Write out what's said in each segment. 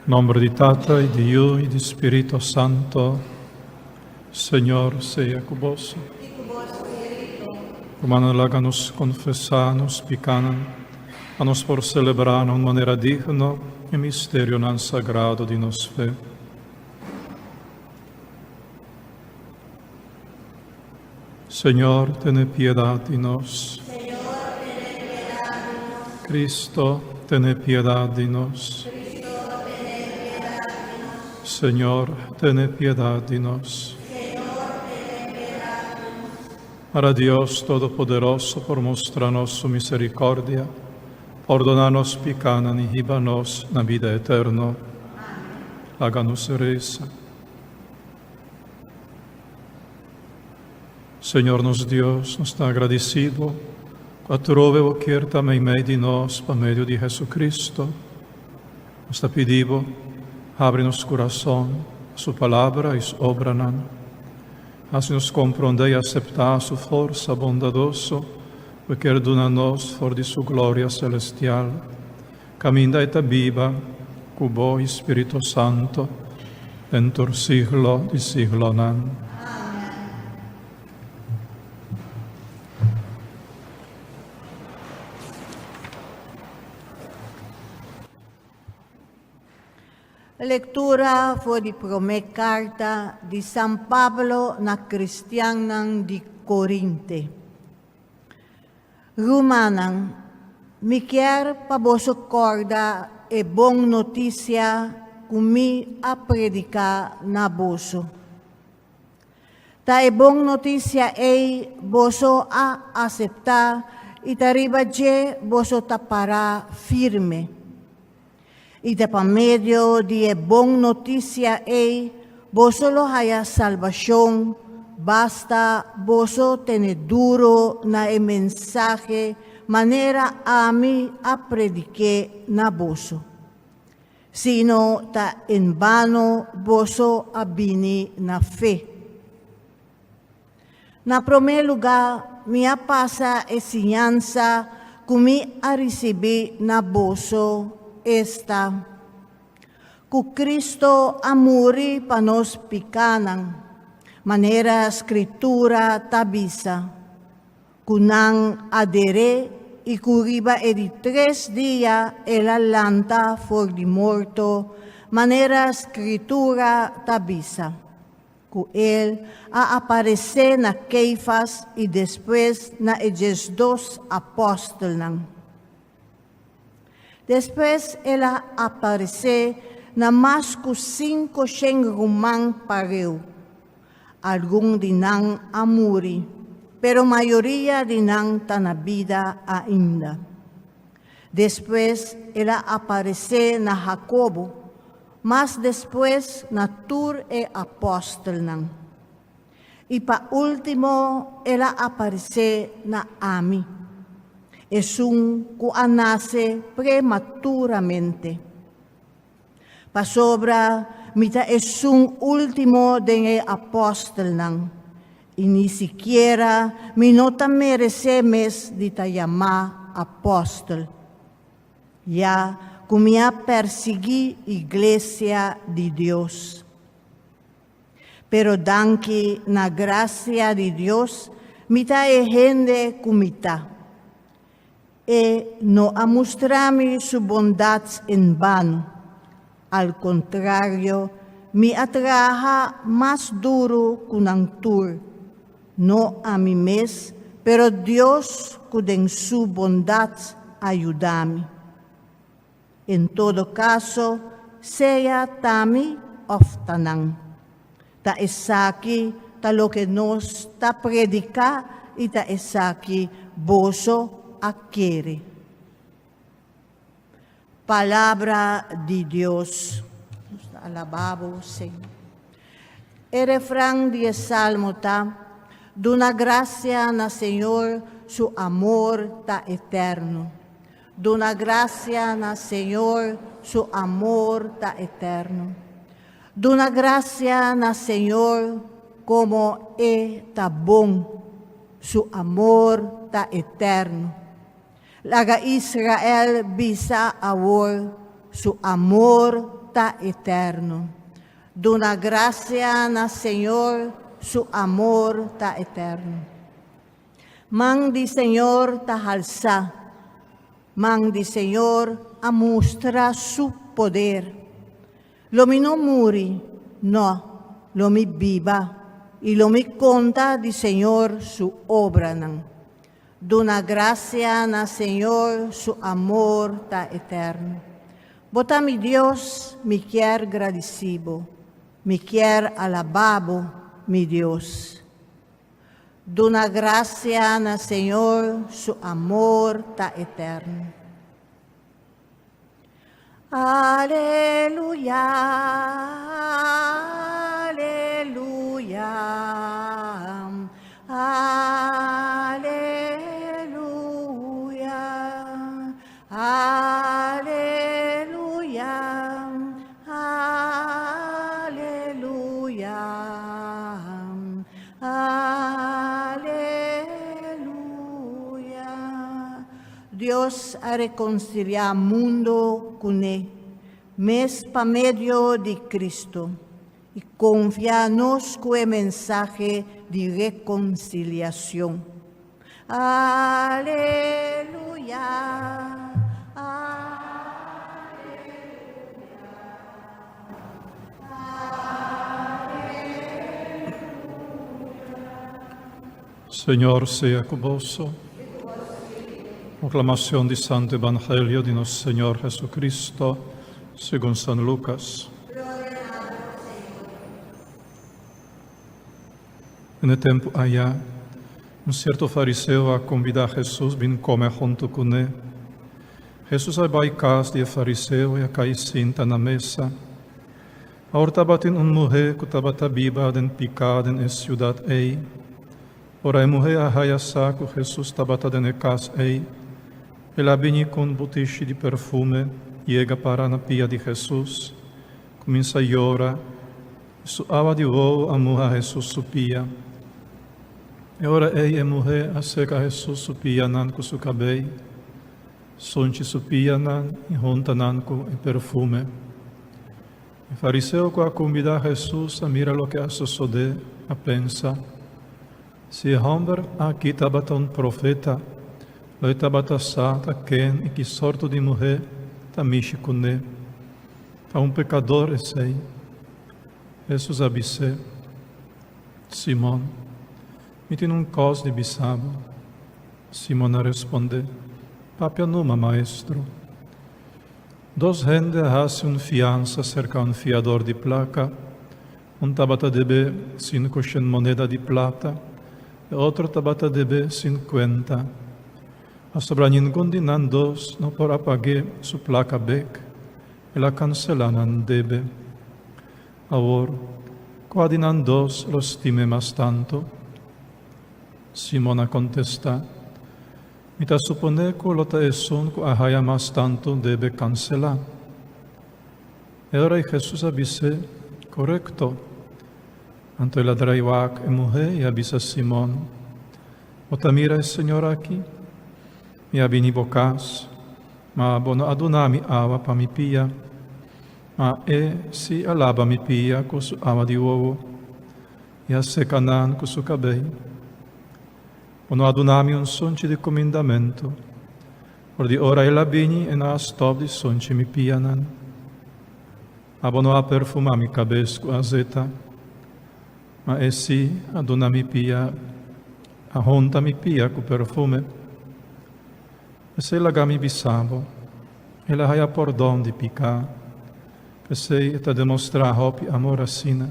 Nomber di Tata y di Yu y di Spirito Santo. Señor sea cu boso. Rumannan, laga nos confesa nos picanan, pa nos por celebra na un manera digno e misterionan sagrado di nos fe. Señor, tene piedad di nos. Cristo, tene piedad di nos. Señor, tene piedad di nos. Para Dios Todopoderoso por mustra nos su misericordia, pordona nos picanan y hiba nos na bida eterno. Laga nos reza. Señor nos Dios, nos ta agradecido cu atrobe bo kier ta meimei di nos pa medio di Jesucristo. Nos ta pidi bo, habri nos curason pa su palabra y su obranan. Haci nos compronde y acepta su forsa bondadoso cu e kier duna nos for di su gloria celestial. Caminda e ta biba cu bo y Spirito Santo den tur siglo di siglonan. Lectura for di prome carta di San Pablo na cristiannan di Corinte. Rumannan, mi kier pa boso kòrda e bon notisia ku mi a prediká na boso. Ta e bon notisia ei boso a aseptá i ta riba dje boso ta pará firme. I ta pa medio di e bon notisia ei boso lo haya salbashon, basta boso tene duro na e mensahe manera ami a predik'é na boso. Sino ta en bano boso a bini na fe. Na promé lugá, mi a pasa e siñansa ku mi a risibí na boso, esta, ku Kristo a muri pa nos pikánan, manera Skritura ta bisa, ku nan a der'é i ku riba e di tres dia el a lanta for di morto, manera Skritura ta bisa. Ku el a aparesé na Keifas i despues na e diesdos apòstelnan. Despues el a aparesé na mas ku sinkoshen ruman pareu. Algun di nan a muri, pero mayoria di nan ta na bida ainda. Despues el a aparesé na Hakobo, mas despues na tur e apòstelnan. I pa último el a aparesé na ami, esun ku a nase prematuramente. Pasobra mi ta esun último den e apòstelnan, i ni sikiera mi no ta meresé mes di ta yamá apòstel. Ya ku mi a persiguí iglesia di Dios. Pero danki na grasia di Dios mi ta e hende ku mi ta. E no a mustra mi su bondat en bano. Al kontrario, mi a traha mas duru ku nan tur, no ami mes, pero Dios ku den su bondat a yuda mi. En todo kaso, sea ta mi òf ta nan, ta esaki ta loke nos ta prediká i ta esaki boso a kere. Palabra di Dios. Nos ta alabá bo, Señor. E refran di e salmo ta, Duna gracia na Señor, su amor ta eterno. Duna gracia na Señor, su amor ta eterno. Duna gracia na Señor, como e ta bon, su amor ta eterno. Laga Israel bisa awor. su amor ta eterno. Duna gracia na Señor, su amor ta eterno. Man di Señor ta halsá, man di Señor a mustra su poder. Lo mi no muri, no, lo mi biba, i lo mi konta di Señor su obranan. Duna gracia na Señor, su amor ta eterno. Bo ta mi Dios, mi kier gradici bo, mi kier alaba bo, mi Dios. Duna gracia na Señor, su amor ta eterno. Aleluya, aleluya, aleluya, aleluya, aleluya, aleluya. Dios a rekonsiliá mundu kuné mes pa medio di Kristu i konfia nos ku e mensahe di rekonsiliashon. Aleluya! Aleluya! Señor sea cu boso. Proclamación di Santo Evangelio di nos Señor Jesucristo, segun San Lucas. En e tempo allá, un cierto fariseo a convida Jesús bin come junto cu ne. Jesús a bai cas di e fariseo y a cai sinta na mesa. Awor tabatin un muhé ku tabata biba den piká den e siudat ei. Ora e muhé a haya sa ku Hesus tabata den e kas ei, el a bini ku un butishi di perfume, yega para na pia di Hesus, kuminsá yora, i su awa di wowo a muha Hesus su pia. E ora ei e muhé a seka Hesus su pianan ku su kabei, sunchi su pianan i hunta nan ku e perfume. E fariseo ku a kumbidá Hesus a mira loke a sosodé, a pensa, Si e hòmber aki tabata un profeta, lo e tabata sa ta ken i ki sorto di muhé ta mishi kuné. Ta un pekador esei. Hesus a bis'é, Simon, mi tin un kos di bisa bo. Simon a respondé, Papia numa, Maestro. Dos hende a hasi un fiansa serka un fiador di plaka, un tabata debe sinkoshen moneda di plata, e otro tabata debe sinkuenta. Pasobra ningun di nan dos no por a pag'é su plaka bek, el a kanselá nan debe. Awor, kua di nan dos lo stim'é mas tantu? Simon a kontestá, Mi ta suponé ku lo ta esun ku a haya mas tantu debe kanselá. E ora ei Hesus a bis'é, Korekto. Anto el a drai wak e muhé i a bisa Simon, Bo ta mira e señora aki? Mi a bini bo kas, ma bo no a duna mi awa pa mi pia, ma e sí a laba mi pia ku su awa di wowo i a seka nan ku su kabei. Bo no a duna mi un sunchi di kumindamentu. For di ora el a bini e no a stòp di sunchi mi pianan. Ma bo no a perfumá mi kabes ku azeta, ma e sí a duna mi pia, a hunta mi pia ku perfume. P'esei laga mi bisa bo, el a haya pordon di piká, p'esei e ta demostrá hopi amor asina.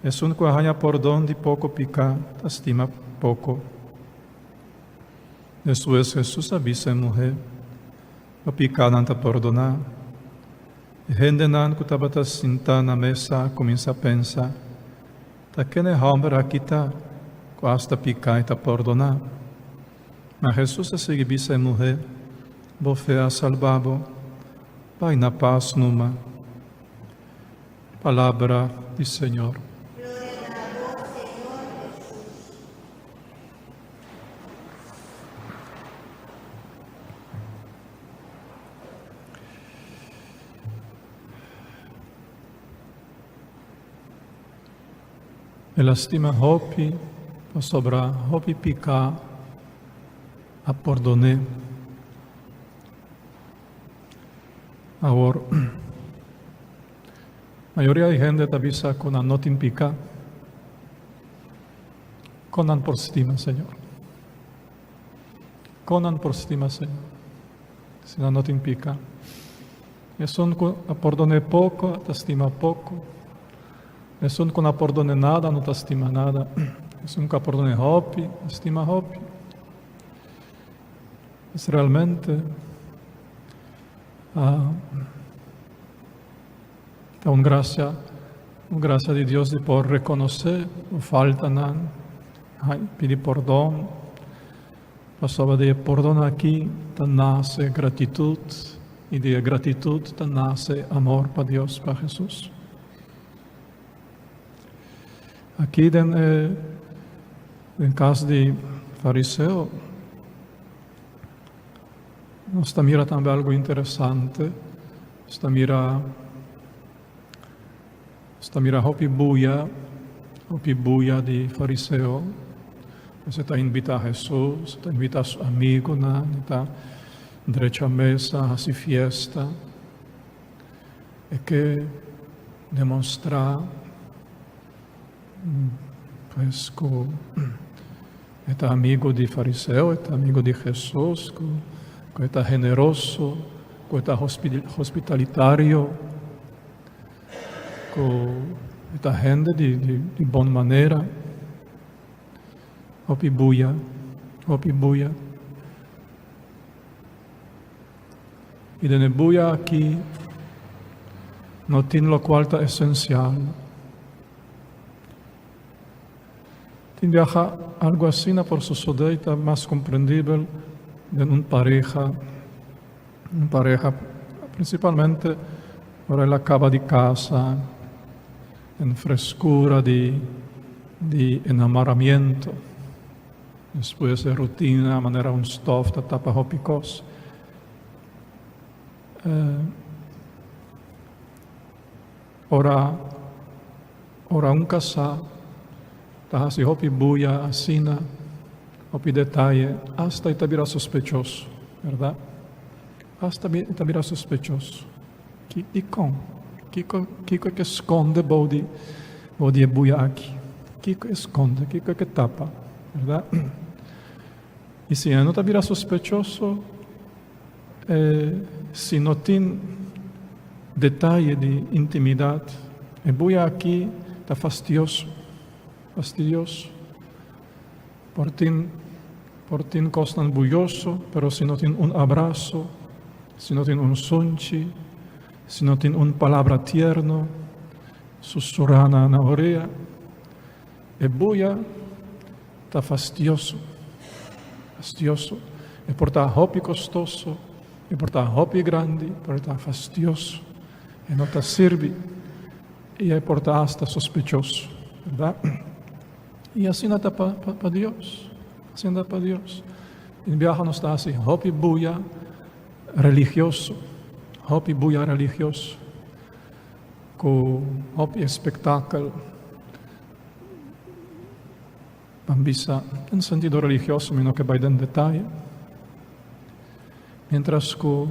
Esun ku a haña pordon di poko piká ta stima poko. Despues Hesus a bisa e muhé, Bo pikánan ta pordoná. E hendenan ku tabata sintá na mesa a kuminsá pensa, Ta ken e hòmber aki ta ku asta piká i ta pordoná? Ma Hesus a sigui bisa e muhé, Bo fe a salba bo. Bai na pas numa. Palabra di Señor. Gloria na bo, Señor Hesus. El a stima hopi pasobra hopi piká a pordon'é. Awor, mayoria di hende ta bisa ku nan no tin piká. Kon nan por stima Señor? Kon nan por stima Señor si nan no tin piká? Esun ku a pordon'é poko ta stima poko. Esun ku no a pordon'é nada no ta stima nada. Esun ku a pordon'é hopi ta stima hopi. Es realmente ta un gracia, un gracia di Dios di por reconoce bo faltanan, pidi pordon. Pasobra di e pordon aki ta nace gratitud y di e gratitud ta nace amor pa Dios, pa Jesus. Aki den e den cas di fariseo nos ta mira tambe algo interesante. Nos ta mira nos ta mira hopi buya, hopi buya di fariseo. Pues e ta invita Jesus, e ta invita su amigonan, e ta drecha mesa, haci fiesta. E ke demonstrá pues ku e ta amigu di fariseo, e ta amigu di Hesus, ku ku e ta generoso, ku e ta hospitalitario, ku e ta hende di di bon manera. Hopi buya, hopi buya. I den e buya aki no tin lokual ta esensial. Tin biaha algu asina por sosodé i ta mas komprendibel den un pareha, un pareha prinsipalmente ora el a kaba di kasa, den freskura di di enamoramiento. Despues e rutina manera un stof ta tapa hopi kos. Ora ora un kasá ta hasi hopi buya asina, hopi detaye, asta e ta bira sospechoso, bèrdat? Asta e ta bira sospechoso. Ki dikon? Kiko kiko e ke skonde bou di bou di e buya aki? Kiko e skonde? Kiko e ke tapa? Bèrdat? I si e no ta bira sospechoso, si no tin detaye di intimidat, e buya aki ta fastioso, fastidioso. Por tin por tin kosnan buyoso, pero si no tin un abraso, si no tin un sunchi, si no tin un palabra tierno susurá na na orea, e buya ta fastioso, fastioso. E por ta hopi kostoso, e por ta hopi grandi, pero e ta fastioso. E no ta sirbi i e por ta asta sospechoso, bèrdat? I asina ta pa pa Dios, asina ta pa Dios. Tin biaha nos ta hasi hopi buya religioso, hopi buya religioso, ku hopi espektakel, ban bisa den sentido religioso, mi no ke bai den detaye, mientras ku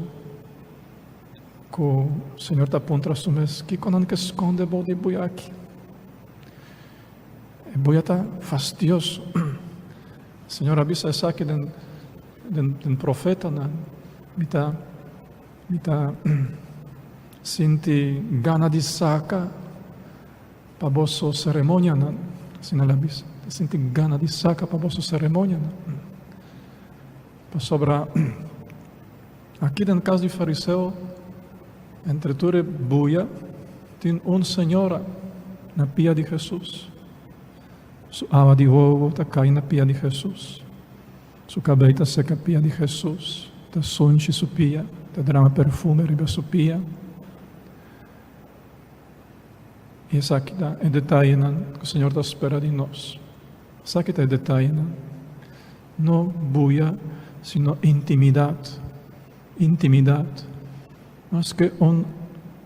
ku Señor ta puntra su mes, kiko nan ke skonde bou di buya aki? E buya ta fastioso. Señor a bisa esaki den den den profetanan. Mi ta mi ta sinti gana di saka pa boso seremonianan. Asina el a bisa. Ta sinti gana di saka pa boso seremonianan. Pasobra aki den kas di fariseo, entre tur e buya, tin un señora na pia di Hesus. Su awa di wowo ta kai na pia di Hesus. Su kabei ta seka pia di Hesus, ta sunchi su pia, ta drama perfume riba su pia. I esaki ta e detayenan ku Señor ta spera di nos. Esaki ta e detayenan. No buya, sino intimidat. Intimidat. Maske un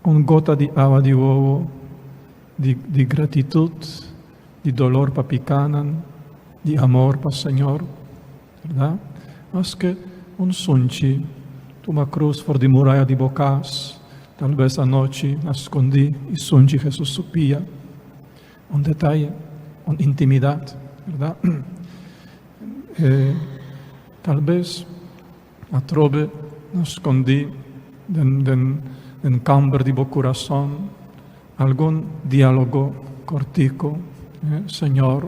un gota di awa di wowo di di gratitut. di dolor pa pikánan, di amor pa Señor, bèrdat? Maske un sunchi tuma krus for di muraya di bo kas, talbes anochi na skondí i sunchi Hesus su pia. Un detaye, un intimidat, bèrdat? Talbes atrobe na skondí den den den kamber di bo kurason algun diálogo kòrtiku, Señor,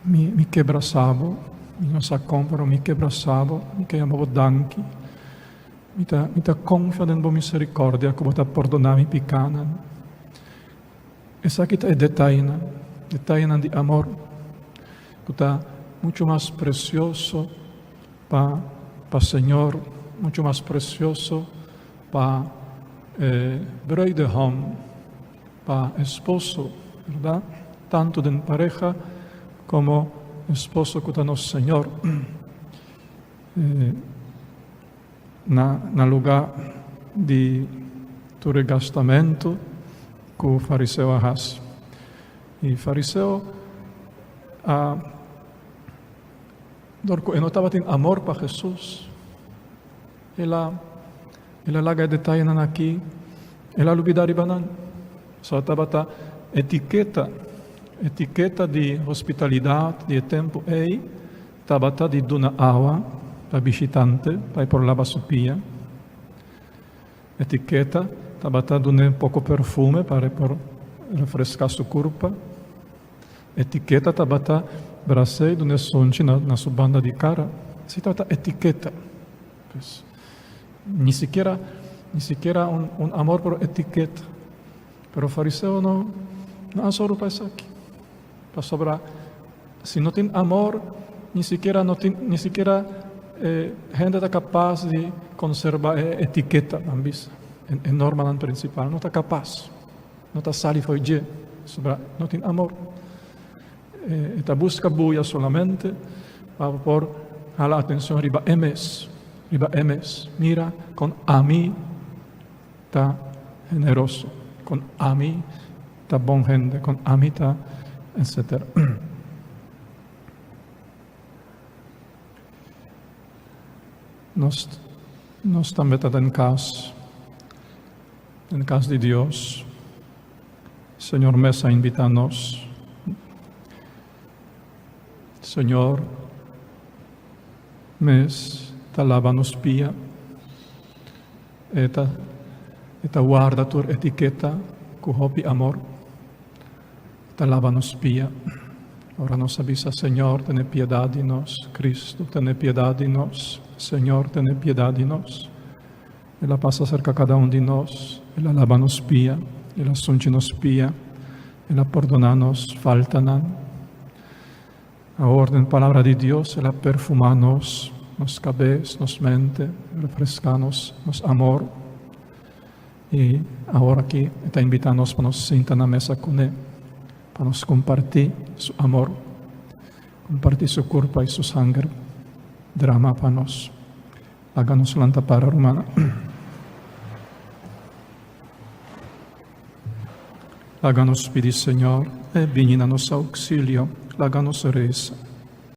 mi mi ke brasa bo, mi no sa kon pero mi ke brasa bo, mi ke yama bo danki, mi ta mi ta konfia den bo miserikòrdia ku bo ta pordoná mi pikánan. Esaki ta e detayenan, detayenan di amor ku ta muchu mas presioso pa pa Señor, muchu mas presioso pa e bruidegom, pa esposo, berdad? Tantu den pareha komo esposo ku ta nos Señor. Na na lugá di tur e gastamentu ku fariseo a hasi. I fariseo a, dor ku e no tabatin amor pa Hesus, el a el a laga e detayenan aki, el a lubidá riba nan. So tabata etiketa, etiketa di hospitalidat di e tempu ei. Tabata di duna awa pa bishitante pa e por laba su pia. Etiketa tabata dun'é poko perfume pa e por refreská su kurpa. Etiketa tabata bras'é i dun'é sonchi na su banda di kara. Esei tabata etiketa. Pues, ni sikiera, ni sikiera un, un amor por etiketa. Pero fariseo no, no a soru pa esaki. Pasobra si no tin amor, ni sikiera no tin, ni sikiera e hende ta kapas di konserba e etiketa, nan bisa, e normanan prinsipal. No ta kapas, no ta sali for dje, pasobra no tin amor. E ta buska buya solamente pa por hala atenshon riba e mes, riba e mes. Mira kon ami ta generoso, kon ami ta bon hende, kon ami ta, etcetera. Nos, nos tambe ta den kas, den kas di Dios. Señor mes a invitá nos. Señor mes ta laba nos pia. E ta e ta warda tur etiketa ku hopi amor. E ta laba nos pia. Ora nos a bisa, Señor, tene piedat di nos. Cristo, tene piedat di nos. Señor, tene piedat di nos. El a pasa serka kada un di nos. El a laba nos pia. El a sunchi nos pia. El a pordoná nos faltanan. Awor den Palabra di Dios el a perfumá nos, nos kabes, nos mente, refreská nos, nos amor. I awor aki e ta invitá nos pa nos sinta na mesa kuné, pa nos kompartí su amor, kompartí su kurpa i su sanger dramá pa nos. Laga nos lanta para, rumannan. Laga nos pidi Señor e bini na nos auxilio. Laga nos reza.